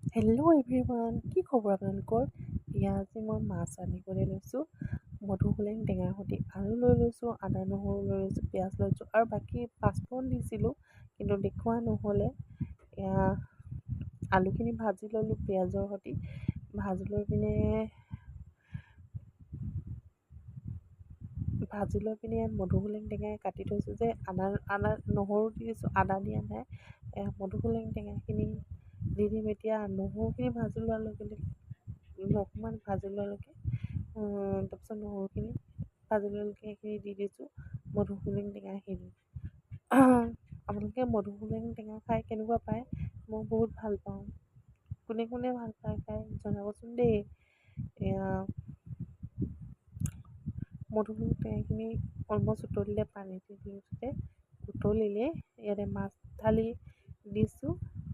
Hello' everyone, কি খবৰ আপোনালোকৰ? এয়া আজি মই মাছ আনিবলৈ লৈছোঁ। মধুসোলেং টেঙাৰ সৈতে আলু লৈ লৈছোঁ, আদা নহৰু লৈ লৈছোঁ, পিঁয়াজ লৈছোঁ আৰু বাকী পাঁচফোৰণ দিছিলোঁ, কিন্তু দেখুওৱা নহ'লে। এয়া আলুখিনি ভাজি ল'লোঁ পিঁয়াজৰ সৈতে। ভাজি লৈ পিনে ইয়াত মধুসোলেং টেঙাই কাটি থৈছোঁ যে আদা আদা নহৰু দি দিছোঁ, আদা দিয়া নাই। এয়া মধুসোলেং টেঙাখিনি দি দিম এতিয়া। নহৰুখিনি ভাজি লোৱাৰ লগে লগে, অকণমান ভাজি লোৱালৈকে, তাৰপিছত নহৰুখিনি ভাজি লোৱালৈকে সেইখিনি দি দিছোঁ মধুসোলেং টেঙাখিনি। আপোনালোকে মধুসোলেং টেঙা খাই কেনেকুৱা পায়? মই বহুত ভাল পাওঁ। কোনে কোনে ভাল পায় খাই জনাবচোন দেই। এয়া মধুসোলেং টেঙাখিনি অলমষ্ট উতলিলে, পানী দি দিওঁতে উতলিলে, ইয়াতে মাছ ঢালি দিছোঁ।